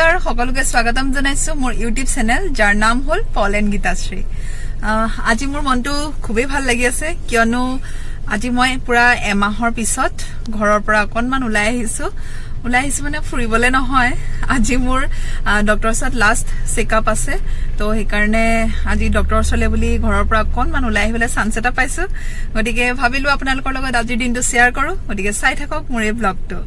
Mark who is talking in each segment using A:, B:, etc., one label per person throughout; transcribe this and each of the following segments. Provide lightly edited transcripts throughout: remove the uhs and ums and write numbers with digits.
A: নমস্কাৰ, সকলোকে স্বাগতম জনাইছো মোৰ ইউটিউব চেনেল, যাৰ নাম হ'ল পল এণ্ড গীতাশ্ৰী। আজি মোৰ মনটো খুবেই ভাল লাগি আছে, কিয়নো আজি মই পুৰা এমাহৰ পিছত ঘৰৰ পৰা অকণমান ওলাই আহিছো। ওলাই আহিছো মানে ফুৰিবলৈ নহয়, আজি মোৰ ডক্টৰৰ ওচৰত লাষ্ট চেকআপ আছে। তো সেইকাৰণে আজি ডক্টৰৰ ওচৰলৈ বুলি ঘৰৰ পৰা অকণমান ওলাই আহিবলৈ চান্স এটা পাইছো। গতিকে ভাবিলো আপোনালোকৰ লগত আজিৰ দিনটো শ্বেয়াৰ কৰো। গতিকে চাই থাকক মোৰ এই ব্লগটো।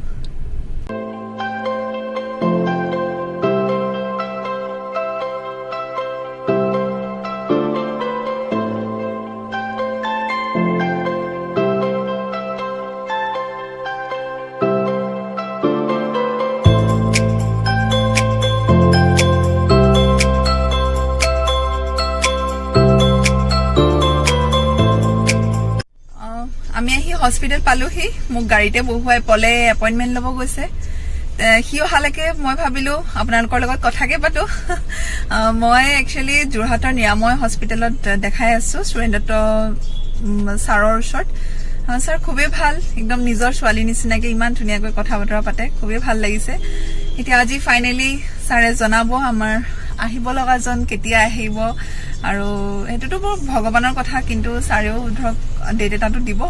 A: আমি আহি হস্পিটেল পালোহি। মোক গাড়ীতে বহুৱাই পলে এপইণ্টমেণ্ট ল'ব গৈছে। সি অহালৈকে মই ভাবিলো আপোনালোকৰ লগত কথাকে পাতো। মই একচুৱেলি যোৰহাটৰ নিৰাময় হস্পিটেলত দেখাই আছো, সুৰেণ দত্ত ছাৰৰ ওচৰত। ছাৰ খুবেই ভাল, একদম নিজৰ ছোৱালীৰ নিচিনাকে ইমান ধুনীয়াকৈ কথা বতৰা পাতে, খুবেই ভাল লাগিছে। এতিয়া আজি ফাইনেলি ছাৰে জনাব আমাৰ আহিব লগাজন কেতিয়া আহিব, আৰু সেইটোতো বৰ ভগৱানৰ কথা, কিন্তু ছাৰেও ধৰক ডেট এটাটো দিব।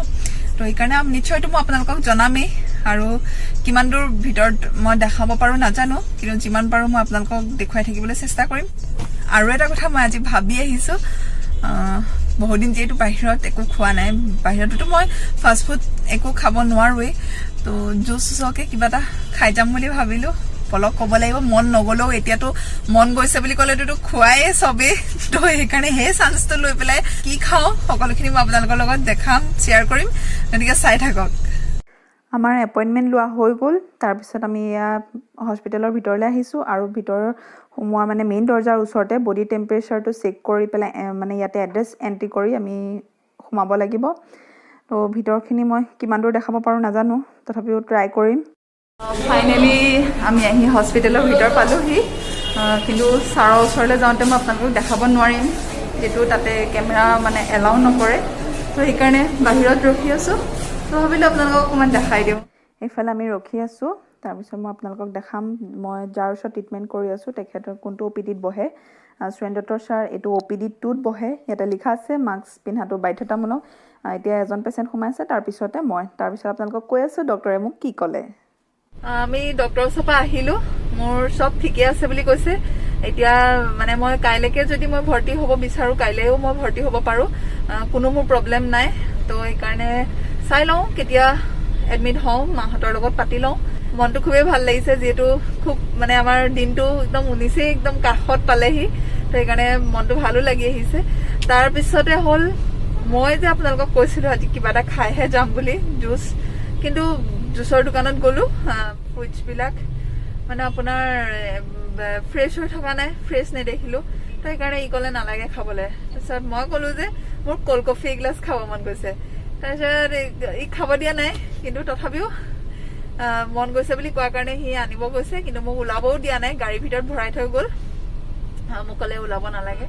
A: তো সেইকাৰণে নিশ্চয়তো মই আপোনালোকক জনামেই, আৰু কিমান দূৰ ভিতৰত মই দেখাব পাৰোঁ নাজানো, কিন্তু যিমান পাৰোঁ মই আপোনালোকক দেখুৱাই থাকিবলৈ চেষ্টা কৰিম। আৰু এটা কথা মই আজি ভাবি আহিছোঁ, বহুত দিন যিহেতু বাহিৰত একো খোৱা নাই, বাহিৰতোতো মই ফাষ্ট ফুড একো খাব নোৱাৰোৱেই, তো জুচ চুচকে কিবা এটা খাই যাম বুলি ভাবিলোঁ। পলক ক'ব লাগিব, মন নগ'লেও এতিয়াতো মন গৈছে বুলি ক'লেতো খোৱায়ে চবেই, তো সেইকাৰণে সেই চান্সটো লৈ পেলাই কি খাওঁ সকলোখিনি মই আপোনালোকৰ লগত দেখাম, শ্বেয়াৰ কৰিম। গতিকে চাই থাকক। আমাৰ এপইণ্টমেণ্ট লোৱা হৈ গ'ল। তাৰপিছত আমি এয়া হস্পিটেলৰ ভিতৰলৈ আহিছোঁ, আৰু ভিতৰ সোমোৱাৰ মানে মেইন দৰ্জাৰ ওচৰতে বডি টেম্পাৰেচাৰটো চেক কৰি পেলাই মানে ইয়াতে এড্ৰেছ এণ্ট্ৰি কৰি আমি সোমাব লাগিব। তো ভিতৰখিনি মই কিমান দূৰ দেখাব পাৰোঁ নাজানো, তথাপিও ট্ৰাই কৰিম। ফাইনেলি আমি আহি হস্পিটেলৰ ভিতৰ পালোহি। কিন্তু ছাৰৰ ওচৰলৈ যাওঁতে মই আপোনালোকক দেখাব নোৱাৰিম, যিহেতু তাতে কেমেৰা মানে এলাউ নকৰে। তো সেইকাৰণে বাহিৰত ৰখি আছোঁ। তো ভাবিলোঁ আপোনালোকক অকণমান দেখাই দিওঁ। এইফালে আমি ৰখি আছোঁ, তাৰপিছত মই আপোনালোকক দেখাম। মই যাৰ ওচৰত ট্ৰিটমেণ্ট কৰি আছোঁ, তেখেতৰ কোনটো অ' পি ডিত বহে। সুৰেণ দত্তৰ ছাৰ এইটো অ' পি ডি 2ত বহে। ইয়াতে লিখা আছে মাস্ক পিন্ধাটো বাধ্যতামূলক। এতিয়া এজন পেচেণ্ট সোমাইছে, তাৰপিছতে মই। তাৰপিছত আপোনালোকক কৈ আছোঁ ডক্টৰে মোক কি ক'লে। আমি ডক্টৰৰ ওচৰৰ পৰা আহিলো, মোৰ চব ঠিকে আছে বুলি কৈছে। এতিয়া মানে মই কাইলৈকে যদি মই ভৰ্তি হ'ব বিচাৰো, কাইলৈও মই ভৰ্তি হ'ব পাৰো, কোনো মোৰ প্ৰব্লেম নাই। তো সেইকাৰণে চাই লওঁ কেতিয়া এডমিট হওঁ, মাহঁতৰ লগত পাতি লওঁ। মনটো খুবেই ভাল লাগিছে, যিহেতু খুব মানে আমাৰ দিনটো একদম ঊনৈছেই একদম কাষত পালেহি, তো সেইকাৰণে মনটো ভালো লাগি আহিছে। তাৰপিছতে হ'ল মই যে আপোনালোকক কৈছিলো আজি কিবা এটা খাইহে যাম বুলি, জুচ, কিন্তু জুচৰ দোকানত গ'লো, ফ্ৰুইটছবিলাক মানে আপোনাৰ ফ্ৰেছ হৈ থকা নাই, ফ্ৰেছ নেদেখিলো। তো সেইকাৰণে ই ক'লে নালাগে খাবলৈ। তাৰপিছত মই ক'লো যে মোৰ ক'ল্ড কফি এগিলাচ খাব মন গৈছে। তাৰপিছত ই খাব দিয়া নাই, কিন্তু তথাপিও মন গৈছে বুলি কোৱাৰ কাৰণে সি আনিব গৈছে, কিন্তু মোক ওলাবও দিয়া নাই, গাড়ীৰ ভিতৰত ভৰাই থৈ গ'ল। মোক ক'লে ওলাব নালাগে।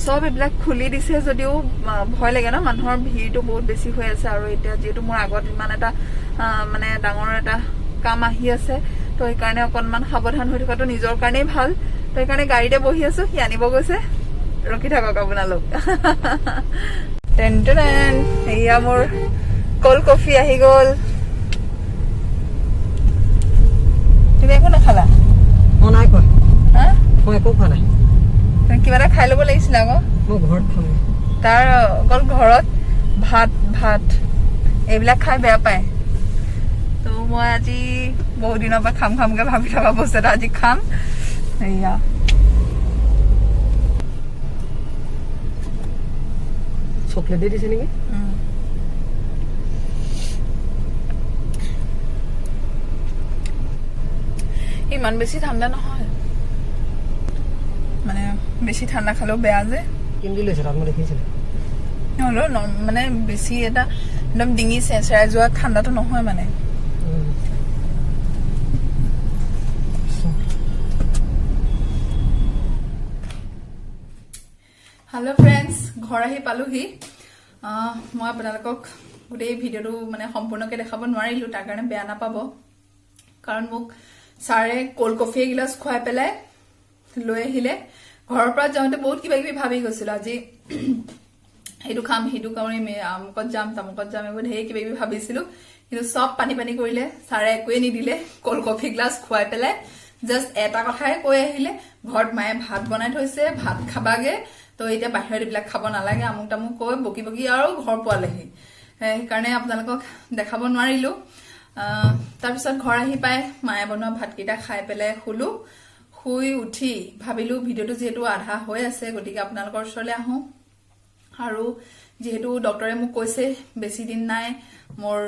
A: চব এইবিলাক খুলি দিছে যদিও ভয় লাগে ন, মানুহৰ ভিৰটো বহুত বেছি হৈ আছে। আৰু এতিয়া যিহেতু মোৰ আগত ইমান এটা মানে ডাঙৰ এটা কাম আহি আছে, তো সেইকাৰণে অকণমান সাৱধান হৈ থকাটো নিজৰ কাৰণেই ভাল। তো সেইকাৰণে গাড়ীতে বহি আছো, সি আনিব গৈছে। ৰখি থাকক আপোনালোক। টেন টেন, এয়া মোৰ কল্ড কফি আহি গ'ল। তুমি একো নাখালা?
B: মই নাই খোৱা।
A: হা?
B: মই একো খোৱা নাই।
A: তুমি কিবা এটা খাই ল'ব লাগিছিলে আকৌ।
B: মই ঘৰত খাম।
A: তাৰ অকল ঘৰত ভাত ভাত এইবিলাক খাই বেয়া পায়। তো মই আজি বহুত দিনৰ পৰা খাম খামকে ভাবি থকা বস্তু এটা আজি খাম, এয়া।
B: চকলেটে দিছে নেকি?
A: ইমান বেছি ঠাণ্ডা নহয়, মানে বেছি ঠাণ্ডা খালেও বেয়া যে।
B: কিনি লৈছে তাত মই দেখিছিলো।
A: হ'লেও মানে বেছি এটা একদম ডিঙি চেঁচেৰাই যোৱা ঠাণ্ডাটো নহয় মানে। হেল্ল' ফ্ৰেণ্ডছ, ঘৰ আহি পালোহি। মই আপোনালোকক গোটেই ভিডিঅ'টো মানে সম্পূৰ্ণকৈ দেখাব নোৱাৰিলোঁ, তাৰ কাৰণে বেয়া নাপাব, কাৰণ মোক ছাৰে ক'ল্ড কফি এগিলাচ খুৱাই পেলাই লৈ আহিলে। ঘৰৰ পৰা যাওঁতে বহুত কিবা কিবি ভাবি গৈছিলো, আজি সেইটো খাম, সেইটো কৰিম, এই আমুকত যাম, তামুকত যাম, এইবোৰ ঢেৰ কিবা কিবি ভাবিছিলো। কিন্তু চব পানী পানী কৰিলে। ছাৰে একোৱে নিদিলে। ক'ল্ড কফি গ্লাছ খুৱাই পেলাই জাষ্ট এটা কথাই কৈ আহিলে, ঘৰত মায়ে ভাত বনাই থৈছে, ভাত খাবাগে, তো এতিয়া বাহিৰত এইবিলাক খাব নালাগে, আমুক তামুক কৈ বকি বকি আৰু ঘৰ পোৱালেহি। সেইকাৰণে আপোনালোকক দেখাব নোৱাৰিলো। তাৰপিছত ঘৰ আহি পাই মায়ে বনোৱা ভাতকেইটা খাই পেলাই শুলো। শুই উঠি ভাবিলো ভিডিঅ'টো যিহেতু আধা হৈ আছে, গতিকে আপোনালোকৰ ওচৰলৈ আহোঁ। আৰু যিহেতু ডক্টৰে মোক কৈছে বেছি দিন নাই মোৰ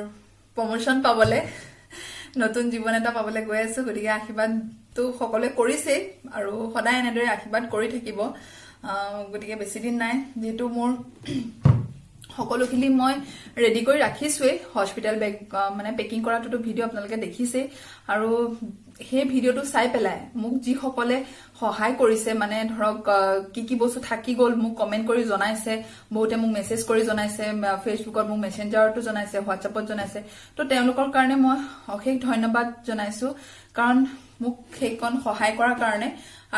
A: প্ৰমোশ্যন পাবলৈ, নতুন জীৱন এটা পাবলৈ গৈ আছো, গতিকে আশীৰ্বাদটো সকলোৱে কৰিছেই আৰু সদায় এনেদৰে আশীৰ্বাদ কৰি থাকিব। গতিকে বেছি দিন নাই, যিহেতু মোৰ সকলোখিনি মই ৰেডি কৰি ৰাখিছোৱেই। হস্পিটেল বেগ মানে পেকিং কৰাটোতো ভিডিঅ' আপোনালোকে দেখিছেই। আৰু সেই ভিডিঅ'টো চাই পেলাই মোক যিসকলে সহায় কৰিছে, মানে ধৰক কি কি বস্তু থাকি গ'ল মোক কমেণ্ট কৰি জনাইছে, বহুতে মোক মেছেজ কৰি জনাইছে, ফেচবুকত মোক মেছেঞ্জাৰতো জনাইছে, হোৱাটছএপত জনাইছে, তো তেওঁলোকৰ কাৰণে মই অশেষ ধন্যবাদ জনাইছো, কাৰণ মোক সেইকণ সহায় কৰাৰ কাৰণে।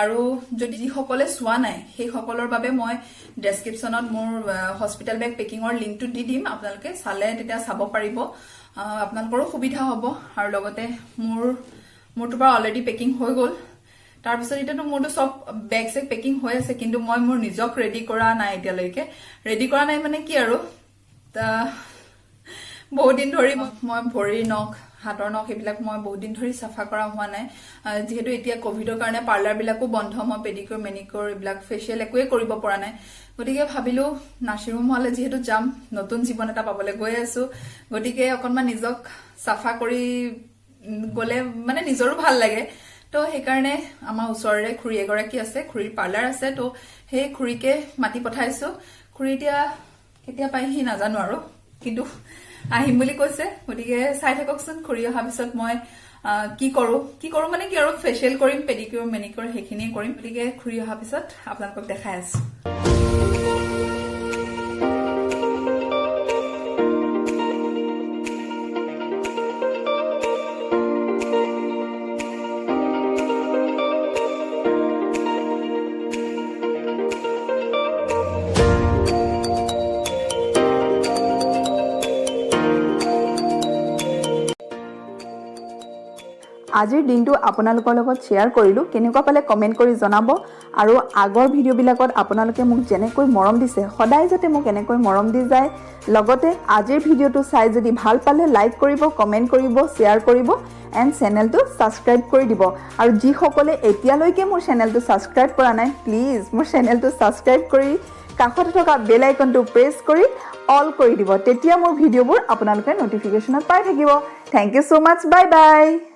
A: আৰু যদি যিসকলে চোৱা নাই, সেইসকলৰ বাবে মই ডেছক্ৰিপশ্যনত মোৰ হস্পিটেল বেগ পেকিঙৰ লিংকটো দি দিম। আপোনালোকে চালে তেতিয়া চাব পাৰিব, আপোনালোকৰো সুবিধা হ'ব। আৰু লগতে মোৰতো বাৰু অলৰেডি পেকিং হৈ গ'ল। তাৰপিছত এতিয়াতো মোৰতো চব বেগ চেগ পেকিং হৈ আছে, কিন্তু মই মোৰ নিজক ৰেডি কৰা নাই এতিয়ালৈকে। ৰেডি কৰা নাই মানে কি আৰু, বহুত দিন ধৰি মই ভৰিৰ নখ, হাতৰ নখ এইবিলাক মই বহুত দিন ধৰি চাফা কৰা হোৱা নাই। যিহেতু এতিয়া কভিডৰ কাৰণে পাৰ্লাৰ বিলাকো বন্ধ, মই পেডিকিউৰ, মেনিকিউৰ, এইবিলাক ফেচিয়েল একোৱে কৰিব পৰা নাই। গতিকে ভাবিলো নাৰ্ছিং হোমলৈ যিহেতু যাম, নতুন জীৱন এটা পাবলৈ গৈ আছো, গতিকে অকণমান নিজক চাফা কৰি গ'লে মানে নিজৰো ভাল লাগে। তো সেইকাৰণে আমাৰ ওচৰৰে খুৰী এগৰাকী আছে, খুৰীৰ পাৰ্লাৰ আছে, তো সেই খুৰীকে মাতি পঠাইছো। খুৰী এতিয়া কেতিয়া পাইহি নাজানো আৰু, কিন্তু আহিম বুলি কৈছে। গতিকে চাই থাককচোন, খুৰী অহাৰ পিছত মই কি কৰো, কি কৰো মানে কি আৰু, ফেচিয়েল কৰিম, পেডিকিউৰ, মেনিকিউৰ সেইখিনিয়ে কৰিম। গতিকে খুৰী অহাৰ পিছত আপোনালোকক দেখাই আছো। আজিৰ দিনটো আপোনালোকৰ লগত শ্বেয়াৰ কৰিলোঁ, কেনেকুৱা পালে কমেণ্ট কৰি জনাব। আৰু আগৰ ভিডিঅ'বিলাকত আপোনালোকে মোক যেনেকৈ মৰম দিছে, সদায় যাতে মোক এনেকৈ মৰম দি যায়। লগতে আজিৰ ভিডিঅ'টো চাই যদি ভাল পালে লাইক কৰিব, কমেণ্ট কৰিব, শ্বেয়াৰ কৰিব এণ্ড চেনেলটো ছাবস্ক্ৰাইব কৰি দিব। আৰু যিসকলে এতিয়ালৈকে মোৰ চেনেলটো ছাবস্ক্ৰাইব কৰা নাই, প্লিজ মোৰ চেনেলটো ছাবস্ক্ৰাইব কৰি কাষতে থকা বেল আইকনটো প্ৰেছ কৰি অল কৰি দিব, তেতিয়া মোৰ ভিডিঅ'বোৰ আপোনালোকে ন'টিফিকেশ্যনত পাই থাকিব। Thank you so much, bye bye.